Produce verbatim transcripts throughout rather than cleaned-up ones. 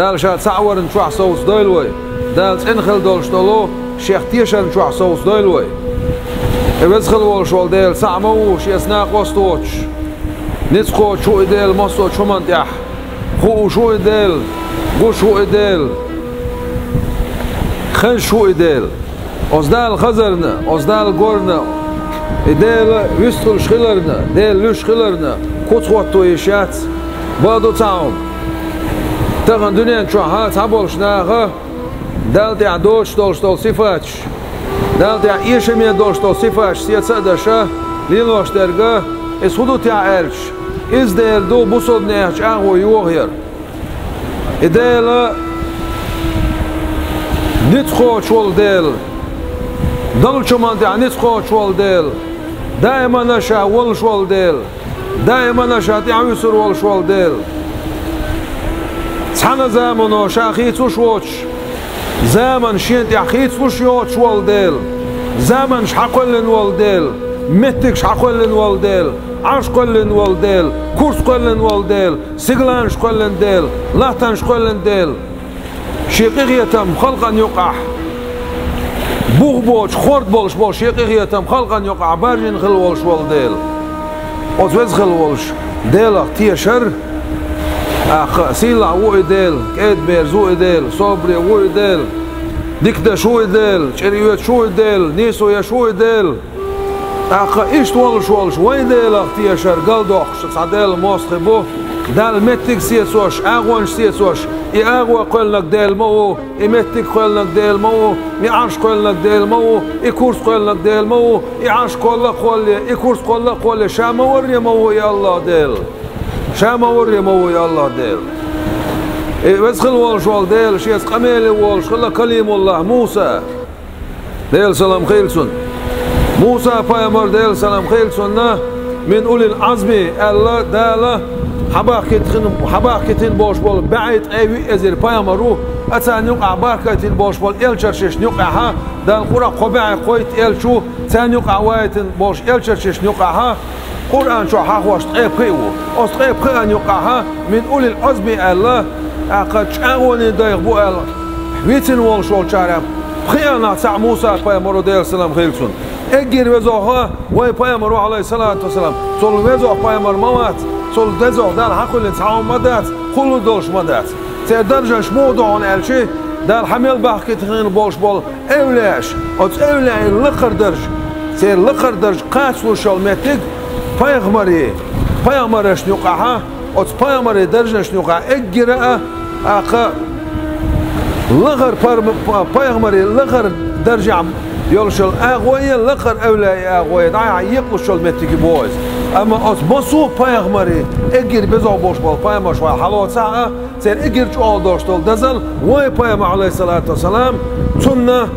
Дала Ша цхьаъ варна чохь совцадойла вай. Дала цӀена хила долуш долу Шех тешарна чохь совцадойла вай. И веза хила волуш волу Дела цхьаъ ма ву, Шеца накъост воцуш. Ницкъ кхочуш ву и Дела массо а чу хӀуманна тӀехь. Хууш ву и Дела, гуш ву и Дела, хезаш ву и Дела. Оцу Дала хазарна, оцу Дала горна, и Дела вистхуьлуш хиларна, Дела луьйш хиларна, куц хӀотто йиш яц. Бакъду цхьа хӀума. Тахана дуьнен чохь цхьаболчу наха Далла тӀехь доцуш долуш долу сифаташ, Далла тӀехь эшаме долуш долу сифаташ сеца а деш, лелош дерг, иза хӀун ду техьа аьлча, иза Дела ду бусалба нехан чӀагӀо йохаяр. И Дела ницкъ кхочуш волу Дела, долчу хӀуманна тӀехь ницкъ кхочуш волу Дела, даимана Ша волуш волу Дела, даимана Ша тӀаьхьа вуьсур волуш волу Дела. Цхьана замано Ша хийцалуш воцуш, заманаш Шена тӀехь хийцалуш йоцуш волу Дела, заманаш хьакхоьллина волу Дела, меттигаш хьакхоьллина волу Дела, Ӏарш кхоьллина волу Дела, курс кхоьллина волу Дела, сигаланаш кхоьллина Дела, латтанаш кхоьллина Дела. Шен къинхетам халкъана юкъахь, бух боцуш, хорд болуш болу Шен къинхетам халкъана юкъахь баржийна хила волуш волу Дела. Оцу веза хила волуш Делах тешар, тӀаккха сийлахь ву и Дела, кӀеда-берза ву и Дела, собаре ву и Дела, дика деш ву и Дела, чӀир оьцуш ву и Дела, нийсо еш ву и Дела. ТӀаккха иштта волуш волуш вайн Делах тешар галдоккхуш цхьа Делан мостагӀий бу, Далла меттиг сецош, агӀонаш сецош, и агӀо кхоьллинарг Дела ма ву, и меттиг кхоьллинарг Дела ма ву, и Ӏарш кхоьллинарг Дела ма ву, и курс кхоьллинарг Дела ма ву, и Ӏарш кхолла а кхоллале, и курс кхолла а кхоллале, Ша ма варре ма ву и АллахӀ Дела. Ша ма варре ма ву и АллахӀ Дела. И веза хила волуш волу Дела, Шеца къамеле волуш хилла Калимуллах Муса. Делан салам хила цунна. Муса-пайхамар, Делан салам хила цунна, мин улил Ӏазми аьлла, Дала хьабахкийтина, хьабахкийтина болуш болу бӀе ткъе виъ эзар пайхамар ву, а царна юкъахь бахкийтина болуш болу элчанашна юкъахь, Дала Къуръан кхо бӀе кхойтта элча ву, царна юкъахь ваийтина болуш элчанашна юкъахь, Къуръан чохь хьахош ткъе пхиъ ву. Оцу ткъе пхиъна юкъахь мин улил Ӏазми аьлла, тӀаккха чӀагӀонийн дайх бу аьлла, вийцина волуш волчарах пхиънах цхьаъ Муса-пайхамар ву, Делан салам хила цунна. Эггара везох вай пайхамар ву, Ӏалайхиссалату вассалам, цул везох пайхамар ма вац, цул дезох Дала хьакхоьллина цхьа хӀума ма дац, кхуллур долуш ма дац. Церан даржаш муха ду хьуна аьлча, Дала хьан мел бахкийтина болуш болу эвлияаш, оцу эвлияийн лакхара дарж, церан лакхара дарж кхачалуш йолу меттиг пайхамарийн, пайхамаршна юкъахь, оцу пайхамарийн даржашна юкъахь эггара а, тӀаккха лахара пар-, па-, пайхамарийн лахара даржехь йолуш йолу агӀо а, лакхара эвлияийн агӀо а дӀа-, дӀа екъалуш йолу меттиг бу иза. Амма оцу массо а пайхамарийн эггара безо болуш болу пайхамарш вай хьалоцахь а, церан эггара чӀогӀа долуш долу дазал вай пайхамар, Ӏалайхиссалату вассалам, цунна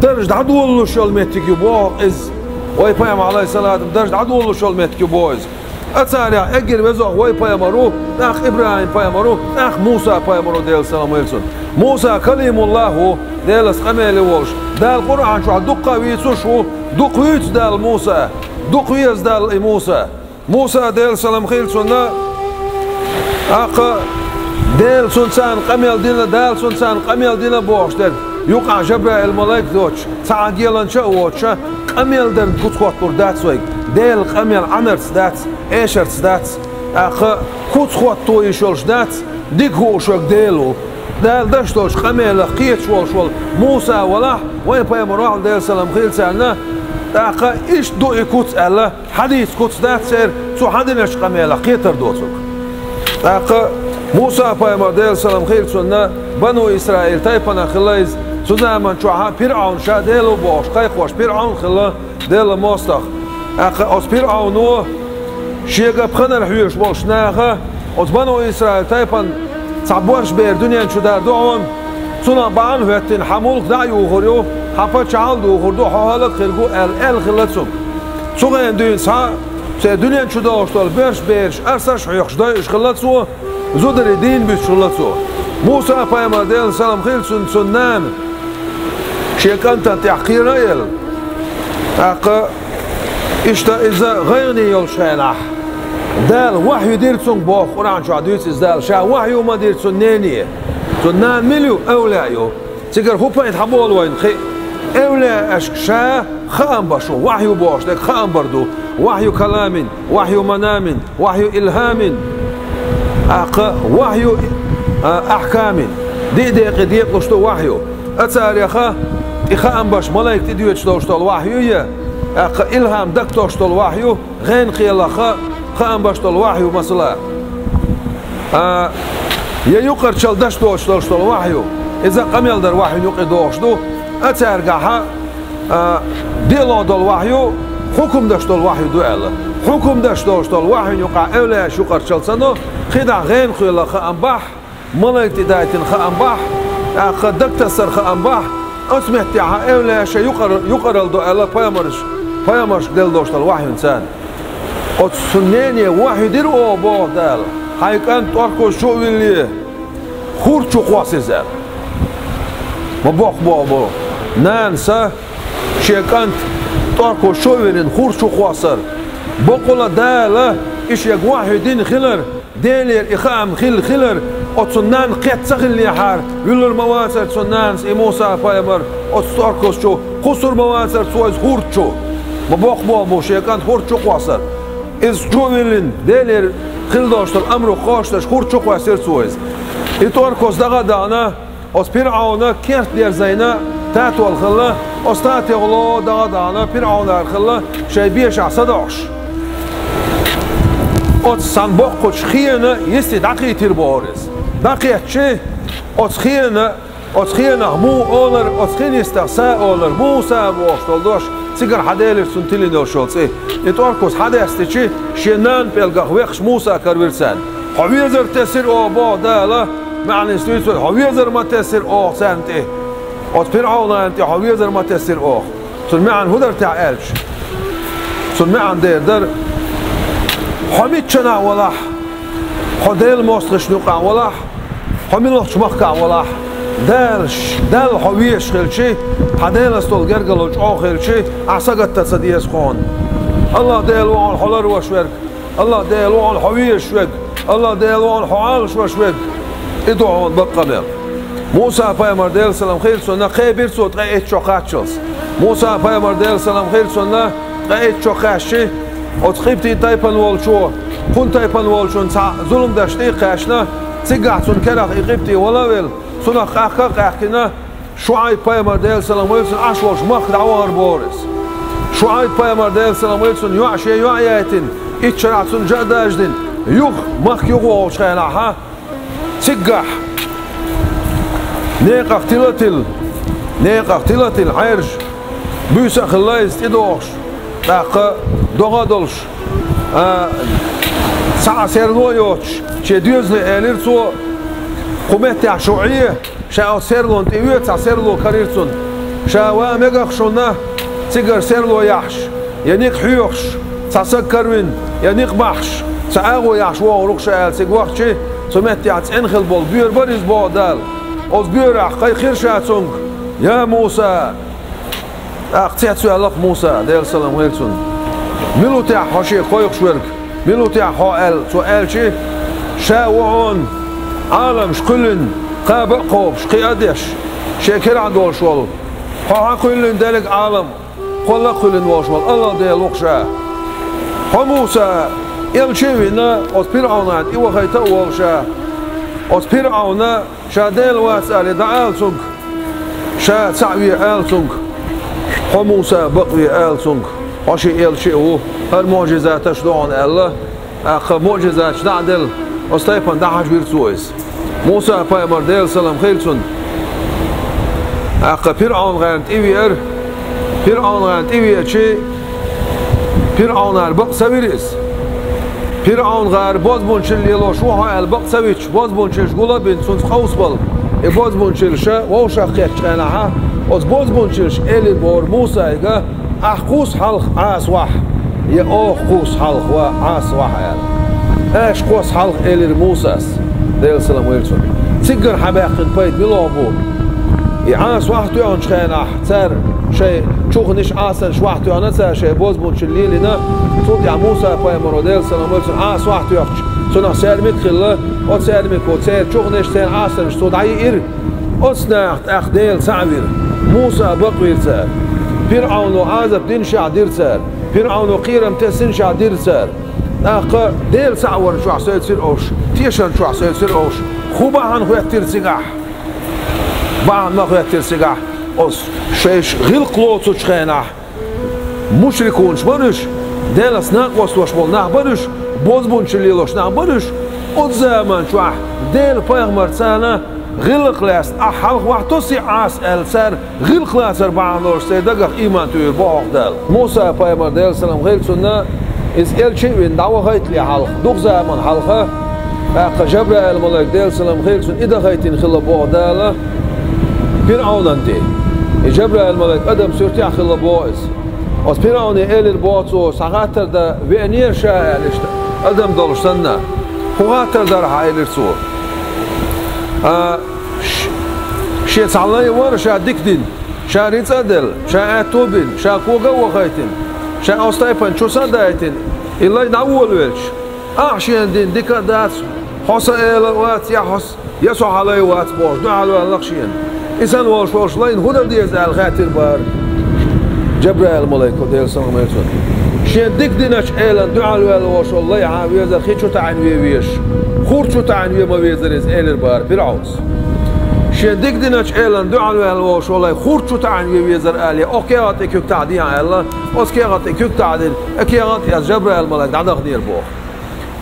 дарж дӀадолалуш йолу меттиг ю боху иза. Вай пайхамар, Ӏалайхиссалату, дарж дӀадолалуш йолу меттиг ю боху иза. А царах эггара везох вай пайхамар ву, тӀаккха ИбрахӀим-пайхамар ву, тӀаккха Муса-пайхамар ву, Делан салам хила цунна. Муса Калимуллах ву, Делаца къамеле волуш. Дала Къуръан чохь дуккха а вийцуш ву, дукха вуьйцу Дала Муса, дукха веза Дала и Муса. Муса, Делан салам хила цунна, тӀаккха Дела цунна царна къамел дина, Дала цунна царна къамел дина бохуш дерг, юкъахь Жабраил-малайк доцуш, цхьа а геланча а воцуш, къамел дарна куц хӀотталур дац вайга. Делан къамел Ӏанарца дац, эшарца дац, тӀаккха куц хӀотто йиш йолуш дац, дика хууш верг Дела ву. Дала деш долчу къамелах кхеташ волуш волу Муса валахь, вайн пайхамар валахь, Делан салам хила царна, тӀаккха иштта ду и куц аьлла, хьадийца куц дац церан, цу хьадинарчу къамелах кхетар доцург. ТӀаккха Муса-пайхамар, Делан салам хила цунна, Бану Исраил тайпанах хилла иза, цу заман чохь ПирӀавн ша Дела ву бохуш, кхайкхош ПирӀавн хилла, Делан мостагӀа. ТӀаккха оцу ПирӀавно шега пхенара хьоьжуш болчу наха, оцу Бану Исраил тайпана цхьа борша бер дуьнен чу дар ду хьуна, цунах бахьана хӀоьттина хьан мулк дӀа а юхур ю, хьан паччахьалла а духур ду, хьо хӀаллак а хир ву аьлла, аьлла хилла цунга. Цу хенахь дуьйна схьа, церан дуьнен чу догӀуш долу борша бераш, арсаш а хьоькхуш дойуш хилла цо, зударий дийна буьсуш хилла цо. Муса-пайхамар, Делан салам хила цунна, цуьнан нана шен кӀантана тӀехь кхера а елла. ТӀаккха иштта иза гӀайгӀане йолчу хенахь, Дала вахью дира цунга боху, Къуръан чохь дуьйцу иза Дала, ша вахью ма дира цуьнан нене. Цун нана мила ю? Эвлаяъ ю. Цигара хӀун пайда хьаболу вайна кхин? Эвлаяашка ша хаам баш ву, вахью бохуш дерг хаам бар ду. Вахью каламин, вахью манамин, вахью илхьамин, тӀаккха вахью, а, ахькамин. Диъ декъе декъалуш ду вахью. Ткъа царех и хаам баш малайк тӀедоьдуш долуш долу вахью я, тӀаккха илхьам дагтосуш долу вахью, гӀенах кхелахь хаам баш долу вахью масала. А, я юкъарчалла даш доцуш долуш долу вахью, иза къамел дар вахьйун юкъе догӀуш ду, а цаьргахьа, а, диълагӀа долу вахью, хьукум даш долу вахью ду аьлла. Хьукум даш долуш долу вахьйун юкъахь эвлаяаш юкъарчалла ца до, кхидӀа гӀенах кхелахь хаам бахь, малайк тӀедайтина хаам бахь, тӀаккха дагтасар хаам бахь, оцу меттехьа эвлаяаш юкъар-, юкъаралла до аьлла пайхамарш-, пайхамаршка делла долуш долу вахьйун царна. Оцу цунна нене вахью дира оха боху Дала, хьайн кӀант тӀоркхуш чу а вилле, хӀорда чу кхосса иза аьлла. Ма боккха болх бу нанас шен кӀант тӀоркхуш чу а виллина хӀорда чу кхоссар. Бакъволу Дала и шега вахью дина хилар, Делера и хаам хилла хилар, оцу нанна кхетта ца хиллехьара, вуьллур ма вацара цу нанас и Муса-пайхамар оцу тӀоркхуш чу, кхуссур ма вацара цо иза хӀорда чу. Ма боккха болх бу шен кӀант хӀорда чу кхоссар. Иза чу а виллина, Делера хилла долуш долу амрах кхоссаш, хӀорда чу кхоьссира цо иза. И тӀоркхуш дагахь а дахана, оцу ПирӀавна керт дерзийна татол хилла, оцу татоло дагахь а дахана, ПирӀавнара хилла шайн бешахь садоӀуш. Оцу цхьана боккхачу хенан йисте дӀакхийтира бохура иза. ДӀакхетча, оцу хенан Оцу хенах муха олура, оцу хин йистах са олура, Муса бохуш долу дош, цигара хьаделира цунна тиллина йолуш йолу цӀе. И тӀоркхуш хьадаьстича, шен нанна пӀелгах вехаш Муса каравира царна. Хьо везар тесира оха боху Дала, маьӀна дуьйцура, хьо везар ма тесира оха царна тӀе. Оцу ПирӀавнана тӀе хьо везар ма тесира оха. Цуьнан маьӀна хӀун дара техьа аьлча? Цуьнан маьӀна дер дара: хьо миччанахь валахь, хьо Делан мостагӀашна юкъахь валахь, хьо муьлхачу махкахь валахь, Дала, Далла хьо везаш хилча, хьан Делаца долу гергарло чӀогӀа хилча, ахь сагатдан ца деза хьуна. АллахӀ Дела ву хьуна хьо ларвеш верг, АллахӀ Дела ву хьуна хьо везаш верг, АллахӀ Дела ву хьуна хьо Ӏалашвеш верг. И ду хьуна бакъ къамел. Муса-пайхамар, Делан салам хила цунна, кхебира цо ткъе итт шо кхаччалц. Муса-пайхамар, Делан салам хила цунна, ткъе итт шо кхаьчча, оцу къибтийн тайпана волчо, кхунна тайпана волчун цхьа зулам деш тӀе а кхаьчна, цигахь цунна керах и къибти вала а велла, цунах къаьхка а къаьхкина, ШуӀайб-пайхамар, Делан салам хила цунна, Ӏаш волчу махка дӀавахар бохура иза. ШуӀайб-пайхамар, Делан салам хила цунна, йоӀ шен йоӀ яйтина, итт шарахь цунна жа а даждина, юха махка юхавогӀучу хенахь, цигахь некъах тила а тилла, некъах тила а тилла, хьержа, буьйса а хилла иза тӀедогӀуш, тӀаккха догӀа а долуш, а, цхьа а серло а йоцуш, шен доьзале элира цо: «Кху меттехь шу Ӏе, ша оцу серлонна тӀе ве», — цхьа серло карийра цунна. «Ша ван мегаш шуна цигара серло яхьаш, я некъ хьоьхуш, цхьа саг каравина, я некъ бахьаш, цхьа агӀо яхьаш вогӀур ву ша», — аьлла, цига вахча, цу меттехь цӀена хилла болу боьра бара иза, боху Дала. Оцу боьрахь кхайкхира ша цуьнга: «Я Муса!» ТӀаккха цецваьлла-кх Муса, Делан салам хила цунна. «Мила ву техьа хьо шега кхойкхуш верг? Мила ву техьа хьо?» — аьлла, цо аьлча, ша ву хьуна Ӏаламаш кхоьллина, кхаба а кхобуш, кхиа а деш, шен керахь долуш волу. Хьо хьан кхоьллина дерриг Ӏалам, кхолла а кхоьллина волуш волу АллахӀ Дела ву-кх ша. Хьо, Муса, элча а вина, оцу ПирӀавнана тӀе вахийта а волу ша. Оцу ПирӀавна ша Дела вац аьлла дӀаала цуьнга, ша цхьаъ ве ала цуьнга, хьо, Муса, бакъве ала цуьнга, хьо шен элча а ву, хӀара муӀжизаташ ду хьуна аьлла, тӀаккха муӀжизаташ дӀа а делла, оцу тайпана дӀахьажа вира цо иза. Муса-пайхамар, Делан салам хила цунна, тӀаккха ПирӀавн-гӀарна тӀе веара, ПирӀавн-гӀарна тӀе веача, ПирӀавнара бакъ ца вира иза. ПирӀавн-гӀара бозбунчалла лелош ву хьо аьлла бакъ ца вича, бозбунчаллаш гул а бина цуьнца къовсабала. И бозбунчаллаш вовшах кхеттачу хенахь, оцу бозбунчаллаша элира бохура Мусайга: «Ахь кхосса хьалха Ӏаса вахь, я оха кхосса хьалха ва Ӏаса вахь», — аьлла. «Аша кхосса хьалха», — элира Мусас, Делан салам хила цунна. Циггара хьабаьккхина пайда мила бу? И Ӏаса вахь тоьхначу хенахь, цара шайн чухнаш, Ӏасанаш вахтоьхна цара, шайн бозбунчалла лелийна. Цул тӀаьхьа Муса-пайхамаро, Делан салам хуьлда цунна, Ӏаса вахтоьхча, цунах цаьрмик хилла, оцу цаьрмико церан чухнаш, церан Ӏасанаш цо дӀайиира. Оцу нахах тӀаккха Дела цхьаъ вира. Муса бакъвийра цара. ПирӀуно Ӏазап динашехь дира цара. ПирӀуно кхерам тессинашехь дира цара. ТӀаккха Дела цхьаъ варна чохь севцира уьш, тешарна чохь севцира уьш. ХӀун бахьана хӀоьттира цигахь? Бахьана ма хӀоьттира цигахь оцу шайша гӀиллакх лоцучу хенахь. Мушрикунаш бара уьш, Делаца накъост долуш болу нах бара уьш, бозбунчалла лелош нах бара уьш. Оцу заман чохь Делан пайхамарца царна гӀиллакх лаьцна, ахь хьалха вахьа тосий Ӏаса аьлла, цара гӀиллакх лацар бахьана долуш церан дагах ийман туьйхира боху Дала. Муса-пайхамар, Делан салам хуьлда цунна, иза элча а вина дӀавахийтале хьалха, дукха заман хьалха, тӀаккха Жабраил-малайк, Делан салам хуьлда цунна, и дахийтина хилла боху Дала ПирӀунан тӀе. И Жабраил-малайк адам суртехь хилла боху иза. Оцу ПирӀуне элира боху цо, цхьа хаттар дан веанера ша аьлла иштта, адам долуш санна. ХӀун хаттар дара хьан, элира цо. А, ш-, шен цхьа лай вара ша дика дина, ша рицкъа а делла, ша аьтто а бина, ша кога а вахийтина, ша оцу тайпана чу са а дайтина, и лай дӀаволавелча, ахьа шена дина дика а дац, хьо сан эла а вац, я хьо с-, я со хьан лай вац бохуш, дуьхьал ваьлла-кх шена. И санна волуш волчу лайна хӀун дан деза аьлла хаьттира бара Жабраил-малайко, Делан салам хуьлда цунна. Шен дика диначу элана дуьхьал ваьлла волуш волу лай хьан везара хи чу таӀийна вен везаш, хурд чу таӀийна вен ма везара иза, элира бара ПирӀунас. Шен дика диначу элана дуьхьал ваьлла волуш волу лай хурд чу таӀийна вен везара алий, окху кехат тӀе куьг таӀаде хьан аьлла, оцу кехат тӀе куьг таӀадина, и кехат а эцна Жабраил-малайк дӀадаханера боху.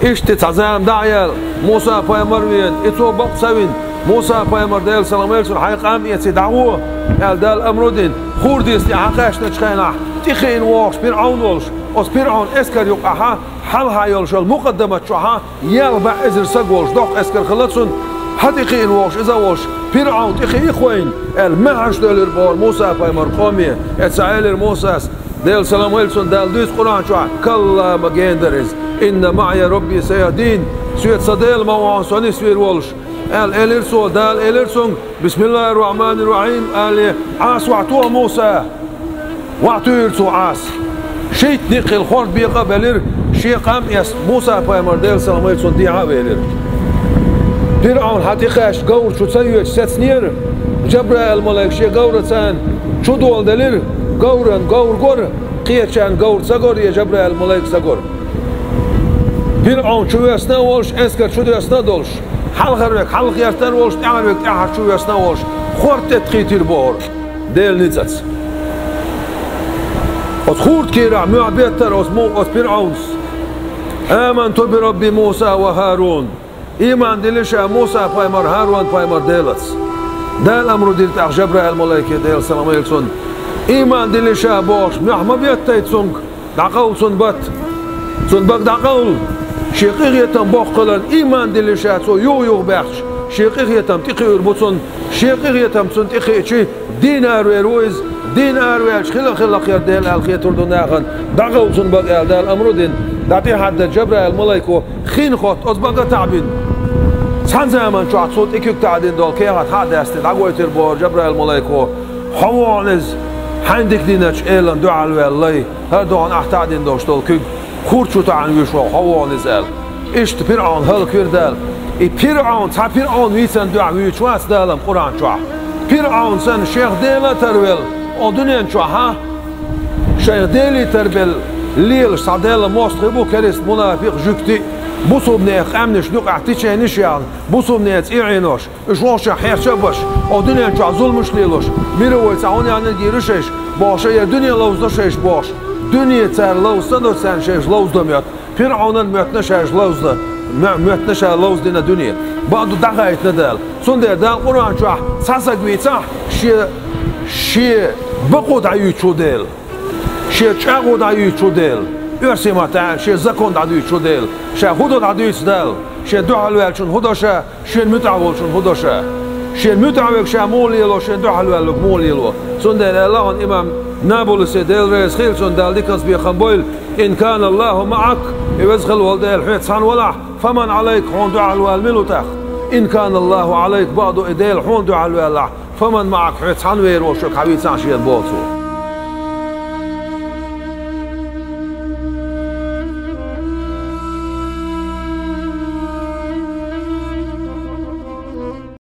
Иштта цхьа зама дӀа а яьлла, Муса-пайхамар а веана, и цо бакъ ца вина, Муса-пайхамар, Делан салам хуьлда цунна, хьайн къам эций дӀагӀо, аьлла, Дала амру дина, хӀора дийца тӀе хьакхаьчначу хенахь, тӀекхиъна вогӀуш ПирӀун волуш, оцу ПирӀунан эскар юкъахь, хьалха йолуш йолу мукъаддамат чохь, ялх бӀе эзар саг волуш, доккха эскар хилла цуьнан, хьан тӀекхиъна вогӀуш иза а волуш, ПирӀун тӀекхиий-кх вайна, аьлла, маьхьарш девлира боху Муса-пайхамар къоме, эццахь элира Мусас, Делан салам хуьлда цунна, Дала дуьйцу Къуръан чохь, калла, ма гена дара иза. Инна маӀия Рабби саяхдин. Соьца сан Дела ма ву хьуна со нисвийр волуш, аьлла, элира цо. Дала элира цуьнга, Бисмиллахир-рахманир-рахим, алий, Ӏаса вахьа тоха, Муса. Вахьа туьйхира цо Ӏаса. Шийтта некъ хилла хӀорд бекъа а белира, шен къам эцна Муса-пайхамар, Делан салам хуьлда цунна, дехьа а велира. ПирӀун хьан тӀекхаьчча говр чу ца йоьдуш сецнера, Жабраил-малайк шен говра царна чу доладелира, говран говр гора, кхечарна говр ца гора, я Жабраил-малайк ца гора. ПирӀун чу воьссина а волуш, эскар чу доьссина а долуш, хьалхара верг хьалха гӀертар а волуш, тӀаьхьара верг тӀаьхьара чу воьссина а волуш, хӀорд тӀетахийтира бохура Делан ницкъаца. Оцу хурд кийрахь мохь беттара оцу му-, оцу ПирӀунас: «Аманту би Рабби Муса ва Харун». Ийман дилира ша Муса-пайхамар, ХӀарун-пайхамар Делаца. Дала амру дира тӀаккха Жабраил-малайке, Делан салам хуьлда цунна. Ийман дилира ша бохуш, мохь ма беттайта цуьнга, дӀакъовла цуьнан бат. Цуьнан бага дӀакъовла. Шен къинхетам боккха хиларна ийман дилира ша, цо юха-юха баьхча, шен къинхетам тӀекхуьур бу цунна. Шен къинхетам цунна тӀекхиъча, дийна аравер ву иза. Дийна араваьлча, хила а хиллакх хӀара Дела аьлла хетар ду нахана. ДӀакъовла цуьнан бага аьлла, Дала амру дина. ДӀатӀехьаьдда Жабраил-малайко хин хотта оцу бага таӀбина. Цхьана заман чохь цо тӀе куьг таӀдина долу кехат хьа а даьстина, дӀагойтира бохура Жабраил-малайко: «Хьо ву хьуна иза, хьайн дика диначу элана дуьхьал ваьлла лай, хӀара ду хьуна ахь таӀдина долуш долу куьг, хурд чу таӀийна вуьйш волу, хьо ву хьуна иза», аьлла. Иштта ПирӀун хӀаллаквира Дала. И ПирӀун, цхьа ПирӀун вийцина дуьхьа вуьйцуш вац Дала-м Къуръан чохь. ПирӀун санна шех дела а тарвелла, оцу дуьнен чохь а шайх делий тарбелла лелаш цхьа Делан мостагӀий бу, керста мунафикъ, жуьгтий, бусулбанех къаьмнашна юкъахь теченеш яьхна, бусулбанеца иӀинош, уьш вовшех хьерча а беш, оцу дуьнен чохь зуламаш а лелош, мира вай цхьа хӀун яьхнарг йийр ю шайша бохуш, я дуьне ловзадо шайша бохуш, дуьне цара ловза ца до, царна шайша ловзадо моьтту. ПирӀунна моьттина шайша ловза, мо-, моьттина ша ловзадина дуьне. Бакъду дӀахаийтина Дала. Цундела Дала Къуръан чохь цхьа саг вийцахь, шен, шен бакъо дӀаюьйцуш ву Дела. Шен чӀагӀо дӀаюьйцуш ву Дела. Оьрсийн маттахь аьлча, шен закон дӀадуьйцуш ву Дела. Ша хӀун до дӀадуьйцу Дала? Шен дуьхьал ваьллачунна хӀун до ша? Шена муьтӀахь волчунна хӀун до ша? Шена муьтӀахь верг ша муха лело, шена дуьхьал ваьлларг муха лело? Цундела аьлла хьуна имам Набулусе, Дела реза хуьлда цунна, Дала диканца бен бевлла: «Ин кана Аллаху маӀак», и веза хилла волу Дела хьоьца цхьаьна валахь, «фаман Ӏалайк», хьуна дуьхьал вала мила ву тӀаккха? «Ин кана Аллаху Ӏалайк», бакъду и Дела хьуна дуьхьал ваьллахь, «фаман маӀак», хьоьца цхьаьна вер волуш верг хьан вийцахь шена боху цо.